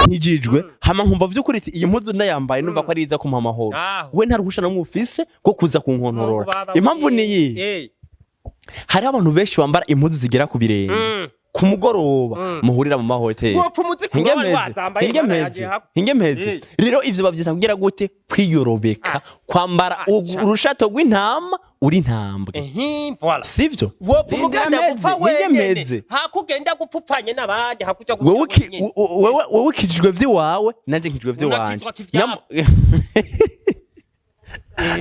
Nkijijwe hama nkumva vy'ukuri ati iyi mpuzu ndayambaye, numva ko ari iza kumpa amahoro. Aho. We nta ruhusha namwe ufise rwo kuza kunkontorora. Baba Impamvu we. ni iyi: hariho abantu benshi bambara impuzu zigera ku birenge ku mugoroba, muhurira mu mahoteli. Wopfa umuzikura wari wazambaye, Hinge Imana mpeze, yagiye hako. hinge mpeze. Rero ivyo bavyita kugira gute? Kwiyorobeka, kwambara Aca. urushato rw'intama uri ntambwe. Voilà. Sivyo? Wopfa umugenda Hinge gupfa mpeze, hinge wenyene, mpeze. hakugenda gupfa upfanye n'abandi, hakuja gupfa Wewe wenyene. wewe ukijijwe vy'iwawe, nanje nkijijwe vy'iwanje. Unakizwa kivyangu.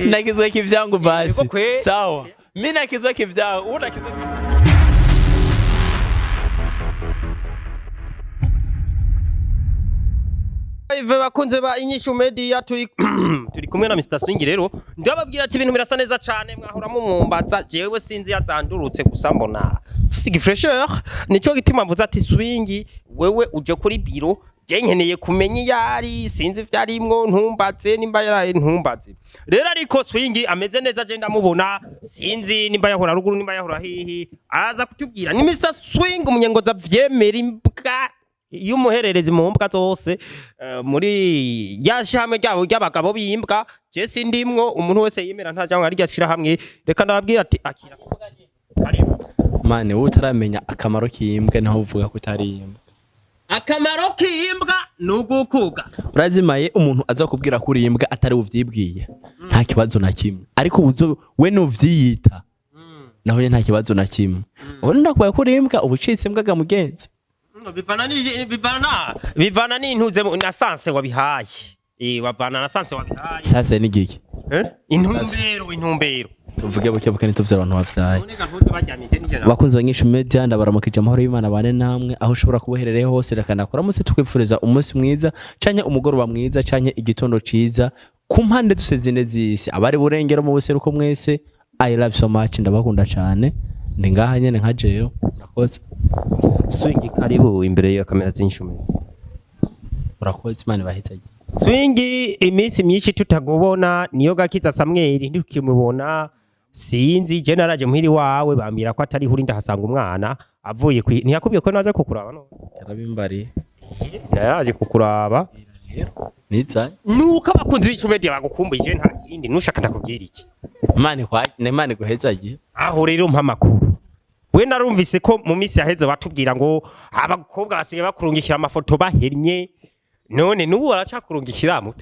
Nakizwa kivyangu basi. Yego kwe. Sawa, mi nakizwa kivyangu, ubu nakizwa. Ive bakunze ba Inyishu Media, turi kumwe na Mr Swing. Rero ndababwira ati ibintu birasa neza cyane. Mwahora mumumbaza, jewe sinzi yazandurutse, gusa mbona mfise igifraîcheur, nico gituma mvuze ati Swing, wewe uje kuri biro, je nkeneye kumenya iyo ari, sinzi ivyo arimwo, ntumbaze nimba yaraye, ntumbaze rero. Ariko Swing ameze neza, je ndamubona, sinzi nimba yahora ruguru, nimba yahora hihi, araza kutubwira. Ni Mr Swing umunyengoza avyemera, imbwa iyo umuhererezi mu mbwa zose, muri ya shirahamwe ryabo ry'abagabo b'imbwa. Je sindimwo, umuntu wese yemera nta jambo arya shirahamwe. Reka ndababwira ati akira kuvuga nyene. Karibu. Mane, wowe utaramenya akamaro k'imbwa, naho uvuga ko utari imbwa. Akamaro k'imbwa ni ugukuga. Urazimaye, umuntu aza kubwira ko uri imbwa atari uvyibwiye, nta kibazo na kimwe, ariko uzo we nuvyiyita, naho nyene nta kibazo na kimwe. Ubu ndakubaye ko uri imbwa, uba ucitse imbwa ga mugenzi. Bivana n'intuze na sens wabihaye, bavana na sens wabihaye. Sasa ni giki? Eh? Intumbero. Tuvuge buke buke, ntituvye abantu bavyaye. None gahuze baryamije nijoro. Bakunzi ba Nyinshi Media, ndabaramukije, amahoro y'Imana bane namwe aho ushobora kuba uherereye hose. Reka ndakuramutse, tukwifuriza umunsi mwiza canke umugoroba mwiza canke igitondo ciza ku mpande zose zine z'isi, abari burengero, mu buseruko, mwese I love so much, ndabakunda cane. Ndi ngaha nyene nka jewe, urakoze. Swing, karibu imbere ya kamera z'Inyishu Media. Urakoze, Imana ibahezagire. Swingi, iminsi myinshi tutagubona, niyo gakiza Samweli ntikimubona. Sinzi, je naraje muhiri wawe bambwira ko atari huri, ndahasanga umwana avuye kwi ntiyakubwiye ko naje kukuraba no? Yarabimbariye. Naraje kukuraba. Niza. Nuko abakunzi b'Inyishu Media bagukumbuye, je nta kindi nushaka ndakubwira iki. Imana ikwa Imana iguhezagiye. Aho rero mpa amakuru. We narumvise ko mu minsi yaheze batubwira ngo abakobwa basigaye bakurungikira amafoto bahennye, none n'ubu baracakurungikira muto?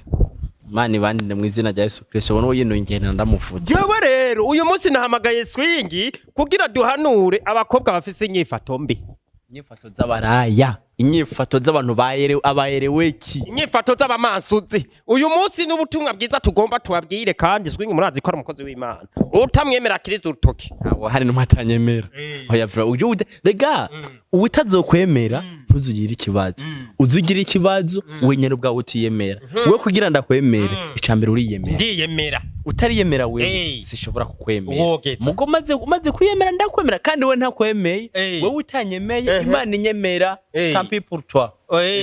Imana ibandinde mu izina rya Yesu Kristo, ubona ubu ngenda ndamuvuze. Jewe rero uyu munsi nahamagaye Swingi kugira duhanure abakobwa bafise inyifato mbi. Inyifato z'abaraya, inyifato z'abantu bayerewe, abayereweki. Inyifato z'abamansuzi. Uyu munsi n'ubutumwa bwiza tugomba tubabwire, kandi Swingi murazi ko ari umukozi w'Imana, utamwemera akiriza urutoki. Ntabwo hari n'umwe atanyemera. Oya vra, ujye rega utazokwemera ntuzugire ikibazo, uzugira ikibazo wenyine ubwawe utiyemera. We kugira ndakwemere, icambere uriyemera. Ndiyemera. Utariyemera wewe, sishobora kukwemera. Wogeza. Mugo maze kwiyemera ndakwemera, kandi we ntakwemeye. Wewe utanyemeye, Imana inyemera. Tant pis pour toi.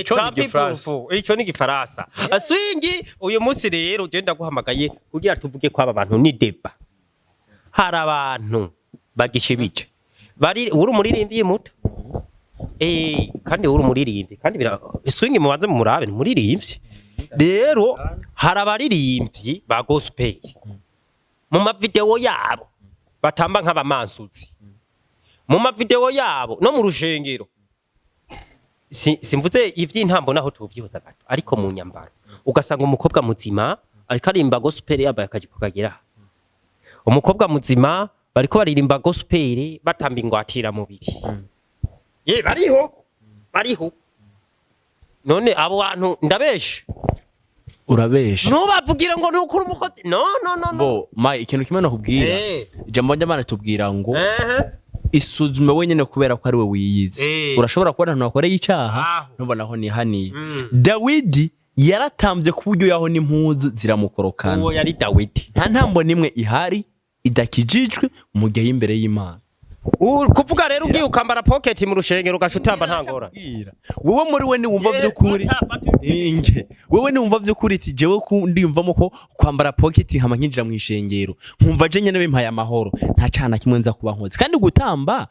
Ico ni Tant pis igifaransa. pour vous. Ico ni igifaransa. Swingi, uyu munsi rero je ndaguhamagaye kugira tuvuge ko aba bantu ni débat. Hari abantu bagishibije bari uri umuririmbyi muto, kandi uri umuririmbyi, kandi bira Swingi mubanze mumurabe, ni umuririmbyi. Rero hari abaririmbyi ba gospel mu mavideo yabo batamba nk'abamansuzi mu mavideo yabo no mu rushengero. Simvuze ivy'intambo naho tuvyihoza gato, ariko mu nyambaro ugasanga umukobwa muzima ariko arimba gospel yambaye akajipo kagera aha. Umukobwa muzima bariko baririmba gospel batamba ingwatira mubiri. Ye bariho, bariho. None abo bantu ndabeshe? Urabesha. Ntubavugire ngo nukuri umukozi, no no no no. Bo mai, ikintu kimwe nakubwira, ijambo ry'Imana tubwira ngo isuzume wenyine kubera ko ari we wiyizi. Urashobora kubona ahantu wakoreye icyaha, Aho. ntubona aho nihaniye. Dawidi yaratambye ku buryo yaho n'impuzu ziramukorokana. Uwo yari Dawidi. Nta ntambo n'imwe ihari idakijijwe mu gihe y'imbere y'Imana. Kuvuga rero ugiye ukambara pocket mu rushengero ugaca utamba, nta ngorane. Bwira. Wowe muri we niwumva vy'ukuri, inge wewe niwumva vy'ukuri iti jewe ndiyumvamo ko kwambara pocket nkama nkinjira mu ishengero nkumva je nyene bimpaye amahoro, nta cana kimwe nza kuba nkoze. Kandi gutamba,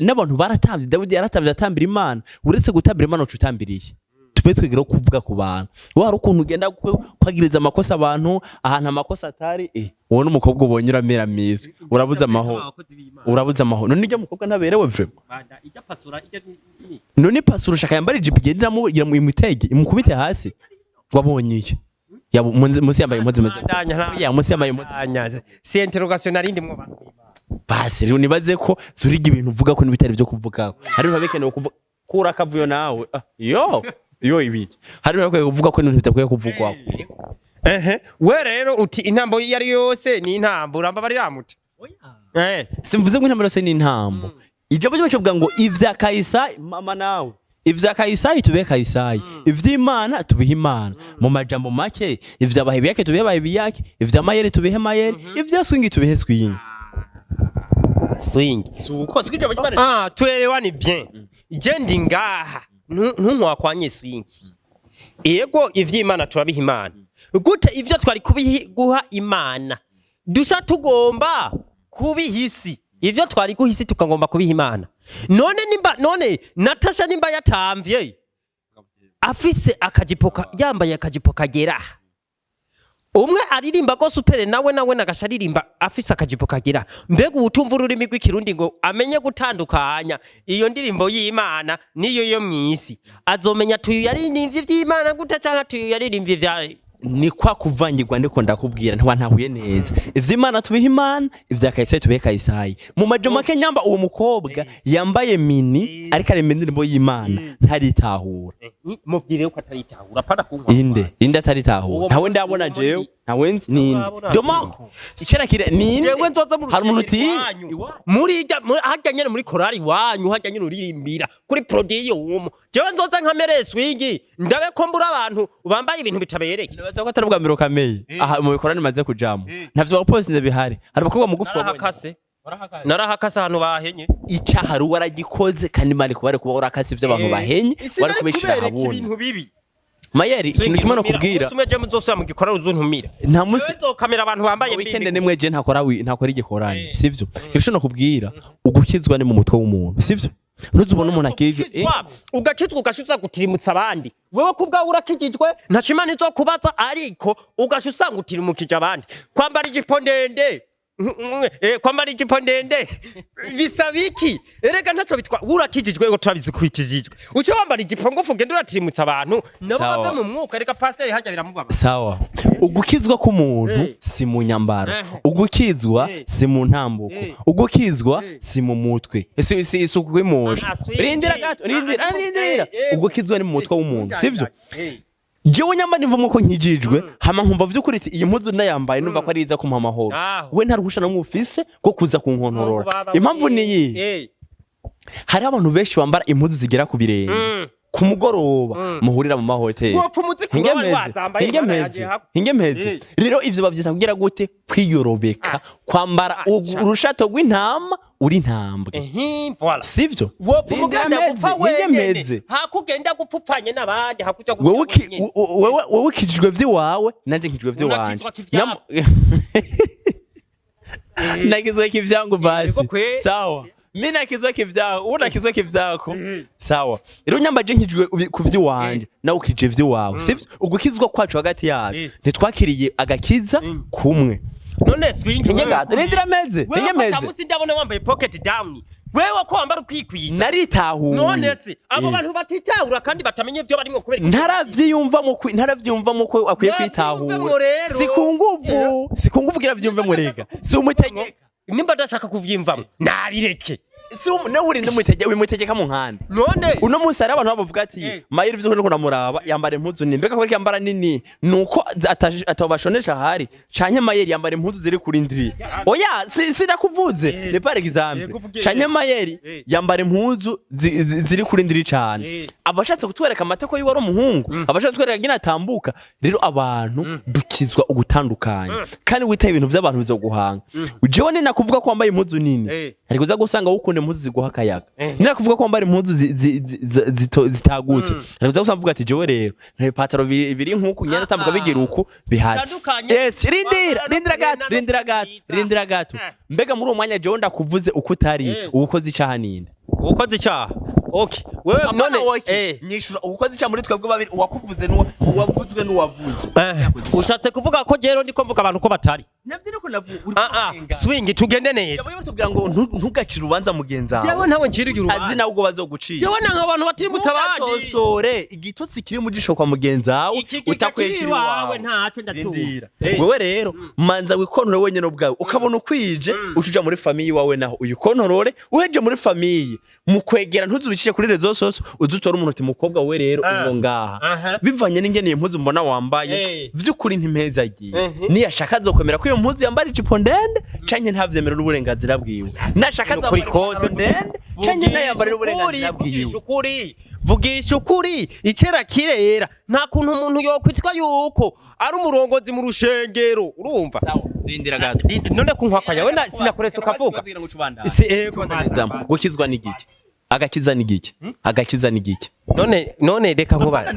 n'abantu baratambye, Dawidi yaratambye atambira Imana. Uretse gutambira Imana uca utambiriye. Tube twigira kuvuga ku bantu. Wari ukuntu ugenda kwagiriza amakosa abantu ahantu amakosa atari. Wowe n'umukobwa ubonye uramera mizwe, urabuze amahoro, urabuze amahoro. None ijya mukobwa ntaberewe vraiment? None pasura ushaka yambara ijipo igenda iramu mu imutege imukubite hasi? Wabonye iki? Yabo munsi yambaye impuzu imeze ya munsi yambaye impuzu. Si interrogation narindi mwo bantu. Basi rero nibaze ko zuriga ibintu uvuga ko n'ibitari byo kuvuga. Hari ibintu bikenewe kuvuga kura akavuyo nawe. Ah, yo yo ibiki, hari ibintu bakwiye kuvuga ko n'ibintu bidakwiye kuvugwaho. Ehe, we rero uti intambo iyo ari yose ni intambo, urambabarira mute? Simvuze ngo intambara yose ni intambo. Ijambo ryo bavuga ngo ivya Kayisayi, mama nawe, ivya Kayisayi tubihe Kayisayi, ivy'Imana tubihe Imana. Mu majambo make, ivya Bahebiyake tubihe Bahebiyake, ivya Mayeri tubihe Mayeri, ivya Swingi tubihe Swingi. Swing. Suko siko ijambo ry'Imana. Ah, tuelewane bien. Je ndi ngaha ntuntwakwanye swing. Yego, ivy'Imana turabiha Imana. Gute ivyo twari kubiha Imana dusha tugomba kubiha isi? Ivyo twari guha isi tukagomba kubiha Imana. None nimba, none Natasha nimba yatamvye afise akajipo yambaye akajipo kagera, umwe aririmba gospel, nawe nagasha aririmba afise akajipo kagera, mbega uwutumva ururimi rw'Ikirundi ngo amenye gutandukanya iyo ndirimbo y'Imana niyo yo mw'isi, azomenya tuyu yaririmbye ivy'Imana gute canke tuyu yaririmbye ivya Ni kwa kuvangirwa ndiko ndakubwira, ntiwantahuye neza. Ivy'Imana tubihe Imana, ivya Kayisayi tubihe Kayisayi. Mu majambo make, nyamba uwo mukobwa yambaye mini ariko aremba indirimbo y'Imana ntaritahura. Mubwire ko ataritahura, pana kunkwa. Inde ataritahura? Uwo Ntawe ndabona. uwo Jewe ntawe nzi ninde. Ndabona. Domako icera kire ninde? Jewe nzoza mu Hari umuntu rusengero uti iwanyu. Muri ijya harya nyene muri korali iwanyu, harya nyene uririmbira kuri podium, jewe nzoza nkamere swingi ndabe ko mbura abantu bambaye ibintu bitabereye. Nibaza ko atari ubwa mbere ukameye aha mu bikorane maze kujamo, ntavyo waposinze bihari. Hari abakobwa mugufi wabonye? Narahakase, narahakase ahantu bahenye. Icaha ari waragikoze kandi Imana ikuba kuba urakase ivyo abantu bahenye Isi wari nari kubishira kubereka ahabona. ibintu bibi. Mayeri, ikintu kimwe no kubwira. Umunsi umwe je muzosubira mu gikorane uzuntumira. Nta munsi. Jewe nzokamera abantu bambaye Weekend bibi. nimwe je ntakora ntakora igikorane, sivyo? Kirusho no kubwira, ugukizwa ni mu mutwe w'umuntu, sivyo? Ntuzubona umuntu akijwe. Ugakizwa, ugakizwa ugasha gutirimutsa abandi. Wewe kubwawe urakijijwe, ntaco Imana izokubaza, ariko ugasha usanga utirimukije abandi. Kwambara ijipo ndende, kwambara ijipo ndende bisaba iki? Erega ntaco bitwa urakijijwe ngo turabizi kwikijijwe, uce wambara ijipo ngufu ugende uratirimutsa abantu nabo Sawa. bave mu mwuka. Reka pasiteri hajya biramubaba. Sawa, ugukizwa k'umuntu si mu nyambaro. Ugukizwa si mu ntambuko. Ugukizwa si mu mutwe, si isuku y'umuntu. Ah, sweet. Rindira gato, rindira. Ah, Rindira. Ugukizwa ni mu mutwe w'umuntu, sivyo? Jewe nyamba nimvamo ko nkijijwe, hama nkumva vy'ukuri ati iyi mpuzu ndayambaye numva ko ari iza kumpa amahoro. Aho. We nta ruhusha namwe ufise rwo kuza kunkontorora. Impamvu ni iyi: hariho abantu benshi bambara impuzu zigera ku birenge ku mugoroba muhurira mu mahoteli. Wopfa umuzikura wari wazambaye, Imana Hingemeze. yagiye hakurya. Hingemeze. Rero ivyo bavyita kugira gute? Kwiyorobeka, kwambara urushato rw'intama uri ntambwe. Ehe, voilà. Sivyo? Wopfa umugenda gupfa wenyene, Hingemeze. hakugenda gupfa upfanye n'abandi, hakuja gupfa Wewe wenyene. wewe ukijijwe vy'iwawe, nanje nkijijwe vy'iwanje. Unakizwa kivyako. Nakizwa kivyangu basi. Yego kwe. Sawa, mi nakizwa kivyako, ubu nakizwa kivyako, sawa. Rero nyambaje nkijwe ku vy'iwanje, nawe ukije vy'iwawe, sivyo? Ugukizwa kwacu hagati yacu, ntitwakiriye agakiza kumwe. None swing. Inye gato, rindira meze. Wewe Inye ko meze. tamusi ndabona wambaye pocket down, wewe ko wambara ukikwiza. Naritahuye. None se abo Eh. bantu batitahura kandi batamenye ivyo barimwo kubera iki? Ntaravyiyumvamo ko akwiye Ntavyiyumvamo kwitahura. rero. Si ku nguvu, si ku nguvu kugira vyiyumvemo, rega si umutegeka. Nimba adashaka kuvyimvamo nabireke. Si nawe urinde umutegeka, wimutegeka mu nkanda. None Uno munsi hari abantu bavuga ati Mayeri ivyo ndiko ndamuraba yambara impuzu nini, mbega kubera yambara nini nuko atabashonesha ahari, canke Mayeri yambara impuzu ziri kuri ndiri? Oya, sinakuvuze. Ni par exemple. Yego, uvuge. Canke Mayeri yambara impuzu ziri kuri ndiri cane, abashatse kutwereka amatako yiwe ari umuhungu, abashatse kutwereka ngene atambuka. Rero abantu dukizwa ugutandukanya, kandi witaye ibintu vy'abantu bizoguhanga. Jewe ni nakuvuga ko wambaye impuzu nini, ariko uza gusanga wukunda impuzu ziguha akayaga. Ni nakuvuga ko wambara impuzu zitagutse, ariko uza gusanga uvuga ati jewe rero nta ipataro biri nkuku nyene atambuka bigira uku bihari. Bitandukanye. Yes, rindira. Wambara no Rindira gato. kugenda no Rindira gato. kwiza. Rindira gato. Mbega muri uwo mwanya jewe ndakuvuze uko utari, uba ukoze icaha ninde? Ukoze icyaha. Okay, wewe none none nyishura ukoze icyaha muri twebwe babiri, uwakuvuze n'uwa uwavuzwe n'uwavuze. Ushatse kuvuga ko jero ndiko mvuga abantu ko batari? Nabyo niko navuga uri Ah ah, Swing, tugende neza. Jabo batubwira ngo ntugacire urubanza mugenzi wawe. Jewe ntawe nciriye Azi urubanza. nawe ubwo bazogucira. Jewe nanga abantu batirimutse abandi. Ntugatosore igitotsi kiri mu jisho kwa mugenzi wawe Ikigega kiri utakwekera iwawe iwawe. ntacyo ndacyumva. Rindira. Wewe rero manza wikontorore wenyine ubwawe, ukabona ukwije, uca uja muri famille iwawe naho uyikontorore. Uheje muri famille mu kwegera, ntuzubikije kuri réseaux sociaux, uze utore umuntu uti: "Mukobwa we rero, ubwo ngaha bivanye n'ingene iyo mpuzu mbona wambaye, vy'ukuri ntimpezagiye." Niyashaka azokwemera ko iyo mpuzu yambara ijipo ndende canke ntavyemera, n'uburenganzira bwiwe. Nashaka Ukuri azambara kose. ipantaro ndende canke ntayambara, n'uburenganzira bwiwe. Vugisha ukuri, vugisha ukuri, icera kirera. Nta kuntu umuntu yokwitwa yuko ari umurongozi mu rushengero, urumva? Sawa, rindira gato. None kunkwakwanya we sinakuretse ukavuga. Si, ego. Gukizwa ni giki? Agakiza ni giki? Agakiza ni giki? None reka nkubaze.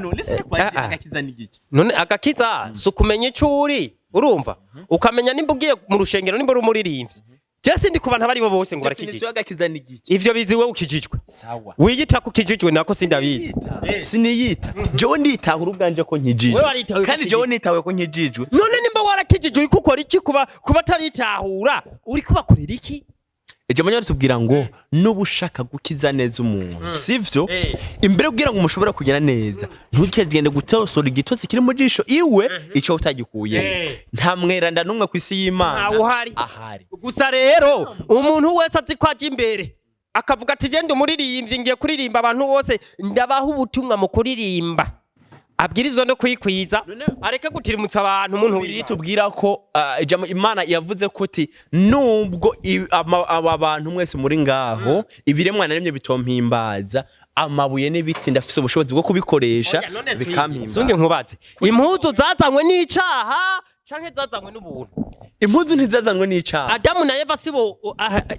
Ah, ah. Agakiza ni giki? None agakiza si ukumenya ico uri, urumva? Ukamenya nimba ugiye mu rushengero, nimba uri umuririmbyi. Je sindi ku bantu abari bo bose ngo Definition barakijijwe. y'agakiza ni giki? Ivyo bizi wewe ukijijwe. Sawa. Wiyita ko ukijijwe, nako sindabizi. Siniyita, jewe nditahura ubwanje ko nkijijwe. Wewe waritahuye ko Kandi ukijijwe. jewe nitahuye ko nkijijwe. None nimba warakijijwe, uriko ukora iki? Kuba ataritahura, uriko ubakorera iki? Ijambo ryo ritubwira ngo nuba ushaka gukiza neza umuntu, sivyo? Imbere kugira ngo umushobore kugenda neza, ntukegende gutosora igitotsi kiri mu jisho iwe ico utagikuye. Nta mweranda n'umwe ku isi y'Imana Ntawe uhari. ahari. Gusa rero umuntu wese azi ko ajya imbere akavuga ati: "Genda umuririmbyi, ngiye kuririmba, abantu bose ndabaha ubutumwa mu kuririmba", abwirizwa no kwikwiza, areke gutirimutsa abantu. Umuntu Bibiliya itubwira ko ijambo Imana yavuze ko uti nubwo aba bantu mwese muri ngaho, ibiremwa naremye bitompimbaza, amabuye n'ibiti ndafise ubushobozi bwo kubikoresha bikampimbaza. Sunge, nkubatse impuzu zazanywe n'icaha canke zazanywe n'ubuntu? Impuzu ntizazanywe n'icaha. Adamu na Eva sibo?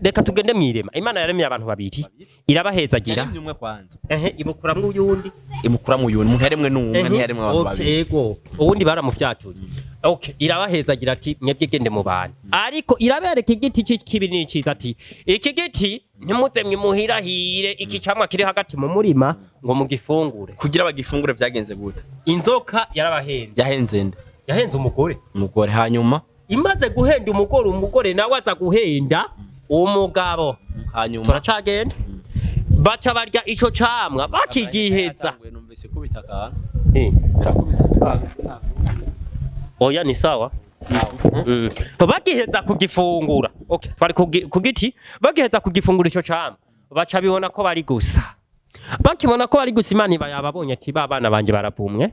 Reka tugende mwirema. Imana yaremye abantu babiri, irabahezagira. Yaremye umwe kwanza. Ehe, imukuramwo uyundi. Imukura mu yundi. Umuntu yaremwe n'umwe, ntiyaremwe abantu babiri. Ego, uwundi baramufyatuye. Okay, irabahezagira ati: "Mwebwe gende mu bantu." Ariko irabereka igiti cy'ikibi n'icyiza, ati: "Iki giti ntimuze mwimuhirahire, iki camwa kiri hagati mu murima ngo mugifungure." Kugira bagifungure vyagenze gute? Inzoka yarabahenze. Yahenze nde? Yahenze umugore. Umugore. Hanyuma? Imaze guhenda umugore, umugore nawe aza guhenda umugabo. Hanyuma? Turacagenda, baca barya ico camwa. Bakigiheza, Numvise kubita akantu. Birakubise. Oya, ni sawa. Bagiheza kugifungura, okay, twari ku giti. Bagiheza kugifungura ico camwa, baca bibona ko bari gusa. Bakibona ko bari gusa, Imana iba yababonye ati: "Ba bana banje baravumwe."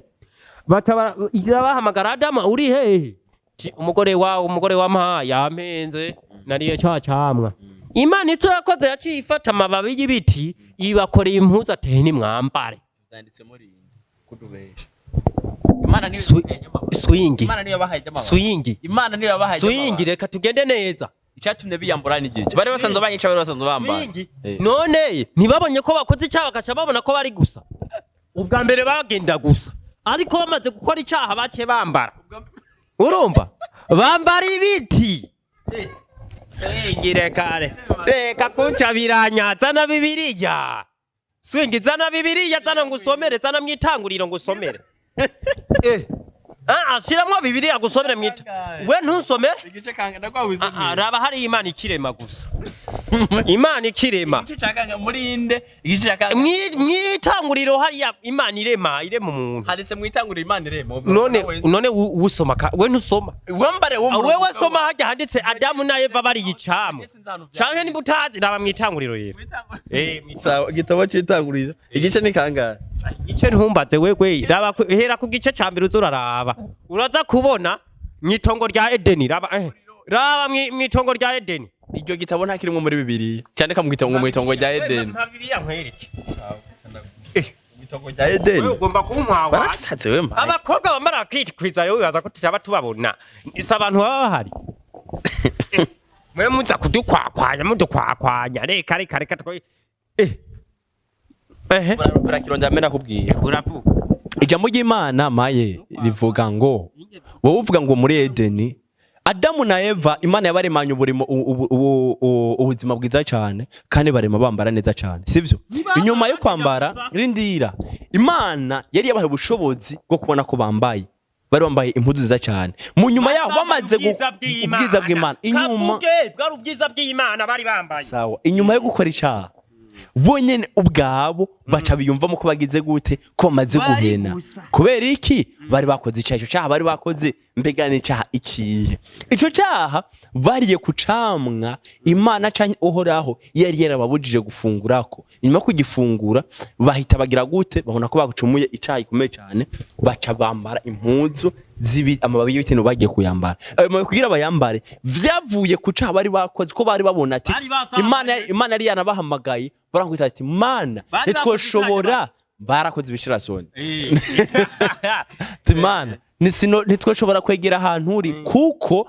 Baca irabahamagara: "Adamu, uri hehe?" Ati: "Umugore wawe, umugore wampaye yampenze, nariye ca camwa." Imana ico yakoze, yaciye ifata amababi y'ibiti, ibakoreye impuzu, ateye nimwambare. Vyanditse muri inde kudubesha? Imana niyo Swingi. Imana niyo yabahaye amababi. Swingi. Imana niyo yabahaye. Swingi, reka tugende neza. Icyatumye biyambura ni igihe bari basanzwe banyica, bari basanzwe bambara. Swingi. None ntibabonye ko bakoze icyaha, bagaca babona ko bari gusa? Ubwa mbere bagenda gusa, ariko bamaze gukora icyaha bace bambara, urumva, bambara ibiti. Swingi, reka reka kuncabiranya. Zana Bibiliya, Swingi, zana Bibiliya, zana ngusomere, zana mwitanguriro ngusomere. Ah, shiramwo Bibiliya gusomere mwita. We ntusomere. Igice kanga ndagwawize. Ah, ah, raba hariya Imana ikirema gusa, Imana ikirema. Igice ca kanga muri inde? Igice ca kanga? Mwitanguriro hariya Imana irema umuntu. Handitse mu itanguriro Imana irema. None wusoma we ntusoma? Wambare wo. Wewe soma hajya handitse Adamu na Eva bariye icamwa, canke nimba utazi, raba mwitanguriro rero. Sawa, igitabo c'itanguriro igice ni kangahe? Igice ntumbaze wewe. Raba hera ku gice ca mbere uza uraraba, uraza kubona mw'itongo rya Edeni. Raba raba mw'itongo rya Edeni. Iryo gitabo nta kirimwo muri Bibiliya cyandika mu gitabo ngo mu itongo rya Edeni. Nta Bibiliya nkwereke. Mu itongo rya Edeni. Wewe ugomba kunkwawa. Barasaze we mpaye. Abakobwa bamara kwitwiza rero bibaza ko tutaba tubabona. Si abantu baba bahari. Mwe muza kudukwakwanya, mudukwakwanya. Reka reka reka twe ehe. Urakirondera mbere nakubwiye. Uravuga. Ijambo ry'Imana maye rivuga ngo wowe uvuga ngo muri Edeni. Adamu na Eva, Imana yabaremanye uburimo ubuzima bwiza cyane, kandi barema bambara neza cyane, sivyo? Inyuma yo kwambara, rindira, Imana yari yabahaye ubushobozi bwo kubona ko bambaye, bari bambaye impuzu nziza cyane. Mu nyuma yaho bamaze ubwiza bw'Imana inyuma. Kavuge, bwari ubwiza bw'Imana bari bambaye. Sawa, inyuma yo gukora icyaha, bonyene ubwabo baca biyumvamo ko bagize gute, ko bamaze Bari guhena. gusa. Kubera iki? Bari bakoze icyaha. Ico cyaha bari bakoze mbega ni icyaha ikihe? Ico cyaha, bariye ku camwa Imana canke Uhoraho yari yarababujije gufungurako. Inyuma yo kugifungura, bahita bagira gute? Babona ko bagucumuye icyaha gikomeye cyane, baca bambara impuzu z'ibi, amababi y'ibiti. Bagiye kuyambara ayo mababi kugira bayambare, vyavuye ku caha bari bakoze, ko bari babona ati Bari basambanye. Imana yari yanabahamagaye, barakubwira ati: "Mana, Bari bakoze. ntitwoshobora." Barakoze ibishirasoni. Ati: "Mana, ntitwoshobora kwegera ahantu uri, kuko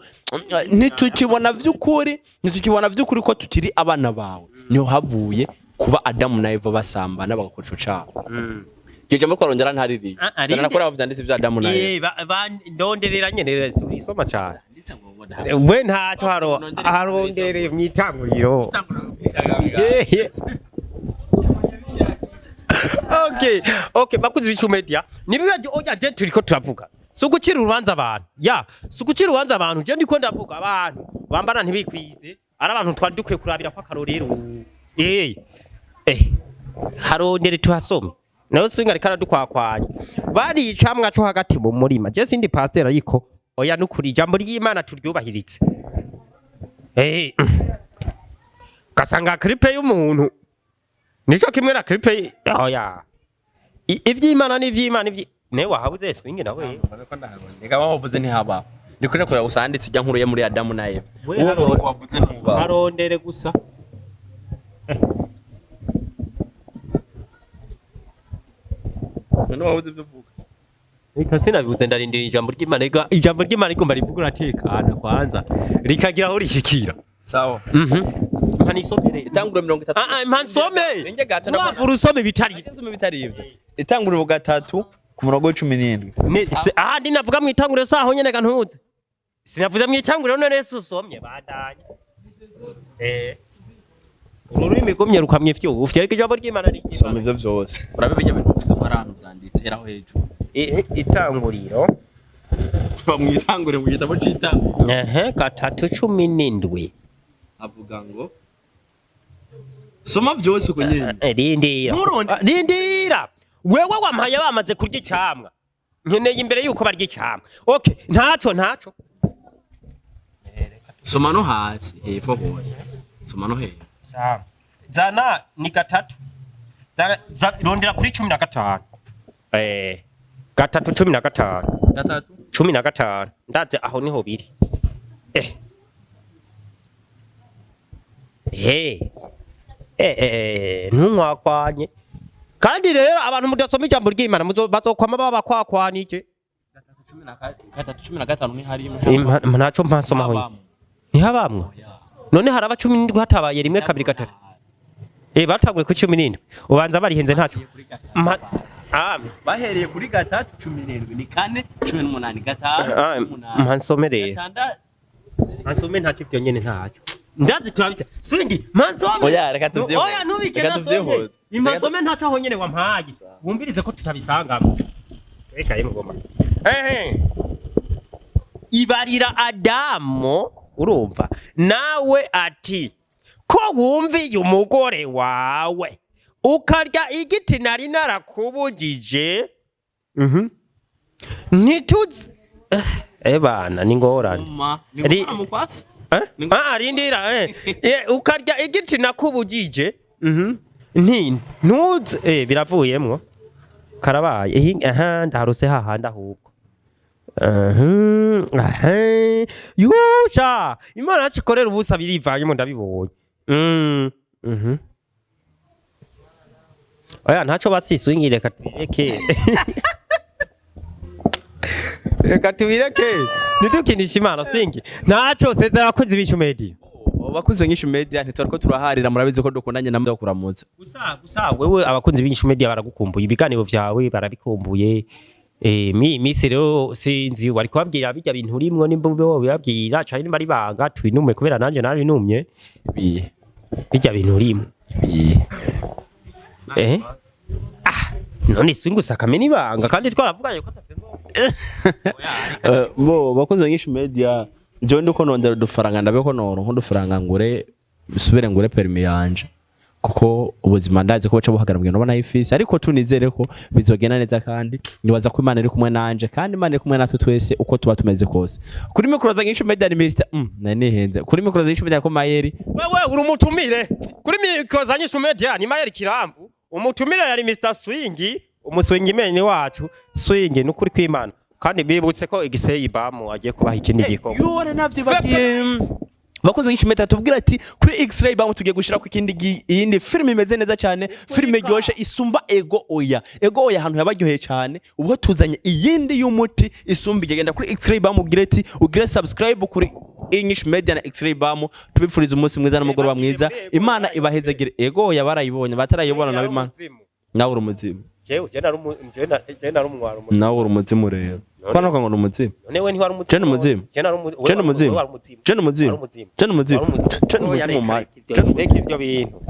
ntitukibona vy'ukuri ko tukiri abana bawe." Niho havuye kuba Adamu na Eva basambana, bagakora ico caha. Iryo jambo kwarongera ntaririye. Ah, ah, Zana nakora vyanditse vya Adamu na Eva. Ndonderera nyene rero, urisoma cyane we, ntacyo haro harondereye mwitanguriro. Okay, bakuzi b'icu media, nibibaje oya, je turiko turavuga si ugucira urubanza abantu, ya si ugucira urubanza abantu. Je ndiko ndavuga abantu bambara ntibikwize, ari abantu twari dukwiye kurabira ko akarorero. Harondere tuhasome nayo singa ariko aradukwakwanya. Bari icamwa co hagati mu murima. Je sindi pasteur, ariko oya, nukuri ijambo ry'Imana turyubahiritse. Ugasanga clip y'umuntu nico kimwe na clip, oya. Ivy'Imana n'ivy'Imana ne wahabuze swingi nawe. Reka, wavuze ntihabaho, ni kuri kureba gusa handitse ijya nkuru yo muri Adamu na Eva. We Uwo murongo wavuze ntubaho. Harondere gusa. None wabuze ibyo uvuga. Reka, sinabibuze, ndarindira ijambo ry'Imana. Ega ijambo ry'Imana rigomba rivuga uratekana kwanza rikagira aho rishikira. Sawa. Mpa nisomere. Itanguriro 30. Ah ah, mpa nsome. Ninjye gato. Wavura usome bitari. Ageze bitari ibyo. Itanguriro 3 ku murongo wa 17. Ahandi navuga mu itanguriro saho nyene ga ntuze. Sinavuze mu itanguriro, none se usomye bandanye. Ururimi gumye rukamye ufye, ariko ijambo ry'Imana Soma riry'Imana. ivyo vyose urabe bijya bintu wavuze ko ari ahantu vyanditse, heraho hejuru. Itanguriro. Bamwitangure mu gitabo c'itanguriro. Ehe, 3:17. Avuga ngo soma vyose uko nyene. Rindira. Nturonde. Ah, rindira. Wewe wampaye bamaze kurya icamwa. Nkeneye imbere yuko barya icamwa. Okay, ntaco ntaco. Soma no hasi hepfo hose, soma no hepfo. Zana ni gatatu. Zana, rondera kuri 15. 3:15. 3. 15. Ndaze aho niho biri. He. Ntunkwakwanye. Kandi rero abantu mudasoma ijambo ry'Imana bazokwama babakwakwanije. 3:15 ntiharimo. Ntaco mpasoma aho. Ntihabamwo. None haraba 17 hatabaye rimwe, kabiri, gatatu. Batanguye ku 17. Ubanza barihenze, ntaco. Bahereye kuri 3:17 ni 4 18 5 8. Mpa nsome rero. 6. Nsome ntacyo, ivyo nyene ntacyo. Ndazi turabitse. Singi, mpa nsome. Oya, reka tuvyihoze. Oya, ntubike Reka nasomye. tuvyihoze. Impa nsome ntacyo aho nyene wampaye. Wumvirize ko tutabisangamo. Reka yemugoma. Ibarira Adamu, urumva nawe ati ko wumviye umugore wawe ukarya igiti nari narakubujije. Ntituzi bana ni ngorane. Soma ni ngorane mu kwasi. Eh? Ah, rindira. Ukarya igiti nakubujije. Nti ntuzi biravuyemwo karabaye. Aha ndaharuse hahandi ahubwo. Aha yusha Imana yacu ikorera ubusa birivanyemo, ndabibonye. Oya, ntaco basiswingi, reka tubireke, reka tubireke, ntidukinishe Imana. Singi ntaco sezera abakozi b'Inyishu Media. Abakunzi b'Inyishu Media, ntitwariko turaharira, murabizi ko dukundanye namwe, kuramutsa. Gusa gusa wewe abakunzi b'Inyishu Media baragukumbuye, ibiganiro vyawe barabikumbuye. Mi misi rero sinzi wari kubabwira bijya bintu urimwo, nimba ube bibabwira canke nimba ari banga twinume, kubera nanje narinumye. Ibiye? Bijya bintu urimwo. Ibiye? Ah, none Swing usakame n'ibanga kandi twaravuganye ko atavyo. Bo bakunzi ba Inyishu Media, jewe ndiko nondera udufaranga, ndabe ko noronka udufaranga ngure, subire ngure permis yanje, kuko ubuzima ndazi ko buca buhagara mbwira ndabona ifisi, ariko tunizere ko bizogenda neza, kandi nibaza ko Imana iri kumwe nanje, kandi Imana iri kumwe natwe twese uko tuba tumeze kose. Kuri mikoro za Inyishu Media ni Mr nari nihenze. Kuri mikoro za Inyishu Media ko Mayeri. Wewe uri umutumire kuri mikoro za Nyishu Media ni Mayeri Kiramvu, umutumire yari Mr Swing, umuswingi meni wacu Swing, nukuri kw'Imana. Kandi bibutse ko igiseyi bamu agiye kubaha ikindi gikorwa. Yone navyo bagiye. Bakunzi Inyishu Media, tubwira ati kuri X-Ray bamu tugiye gushira ku ikindi iyindi filime imeze neza cyane, filime iryoshe isumba Ego Oya. Ego Oya ahantu yabaryoheye cyane, ubwo tuzanye iyindi y'umuti isumba. Igenda kuri X-Ray bamu, ugire ati ugire subscribe kuri English Media na X-Ray bamu. Tubifuriza umunsi mwiza n'umugoroba mwiza, Imana ibahezagire. Ego Oya barayibonye, batarayibona nabo Imana. Nawe uri umuzimu. Jewe je nari umwaro. Nawe uri umuzimu rero, ko nuko ngo ni umuzimu. None we ntiwari umuzimu? Je ni umuzimu. Je nari umuzimu. Je ni umuzimu. Wari umuzimu. Je ni umuzimu. Wari umuzimu. Je ni umuzimu. Wari umuzimu. Je ni umuzimu, Mike. Je ni Reka ivyo bintu.